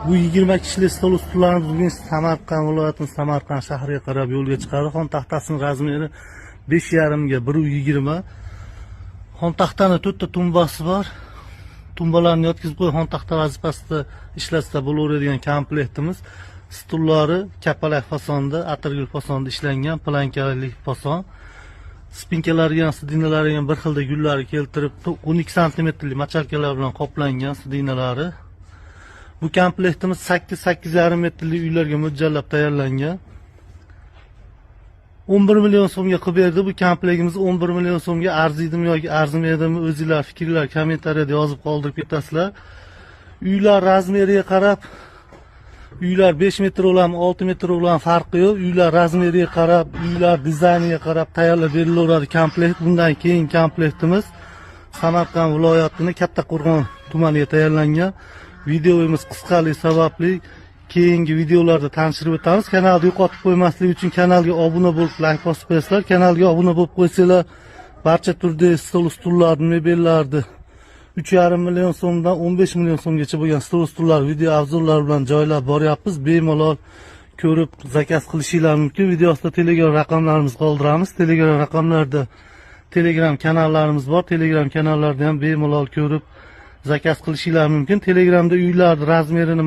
Bu 20 kishilik stol ustullarimiz bugun Samarqand viloyatining Samarqand shahriga qarab yo'lga chiqadi. Xon taxtasining razmeri 5,5 ga 1,20. Xon taxtani to'rtta tumbasi bor. Tumbalarni yotqizib qo'yib, xon taxta vazifasida ishlatsa bo'laveradigan komplektimiz. Stullari kapalak fasonda, atirgul fasonda ishlangan, plankali fason. Спинка lariga ham, сиденья lariga ham bir xilda gullari keltirib, 12 santimetrli мочалка lar bilan qoplangan сиденья lari. Bu komplektimiz 8-8,5 metrli uylarga mo'ljallab tayyorlangan. 11 million so'mga qilib berdi. Bu komplektimiz 11 million so'mga arziydimi yoki arzimaydimi, o'zinglar fikrlar kommentariyada yozib qoldirib ketasizlar. Uylar razmeriga qarab, uylar 5 metr bo'ladimi, 6 metr bo'ladimi, farqi yo'q. Uylar razmeriga qarab, uylar dizayniga qarab tayyorlab berilaveradi komplekt. Bundan keyin komplektimiz Samarqand viloyatini Kattaqo'rg'on tumaniga tayyorlangan. Videomiz qisqalik sababli keyingi videolarda tanishtirib o'tamiz. Kanalni yo'qotib qo'ymaslik uchun kanalga obuna bo'lib, layk bosib qo'yasizlar. Kanalga obuna bo'lib qo'ysanglar, barcha turdagi stol stullarni, mebellarni, 3,5 million so'mdan 15 million so'mgacha bo'lgan stol stullar video обзор lar bilan joylab boryapmiz. Bemalol ko'rib zakaz qilishinglar mumkin. Video ostida Telegram raqamlarimizni qoldiramiz. Telegram raqamlarda Telegram kanallarimiz bor. Telegram kanallarda ham bemalol ko'rib zakaz qilishinglar mumkin. Telegramda uylarni razmerini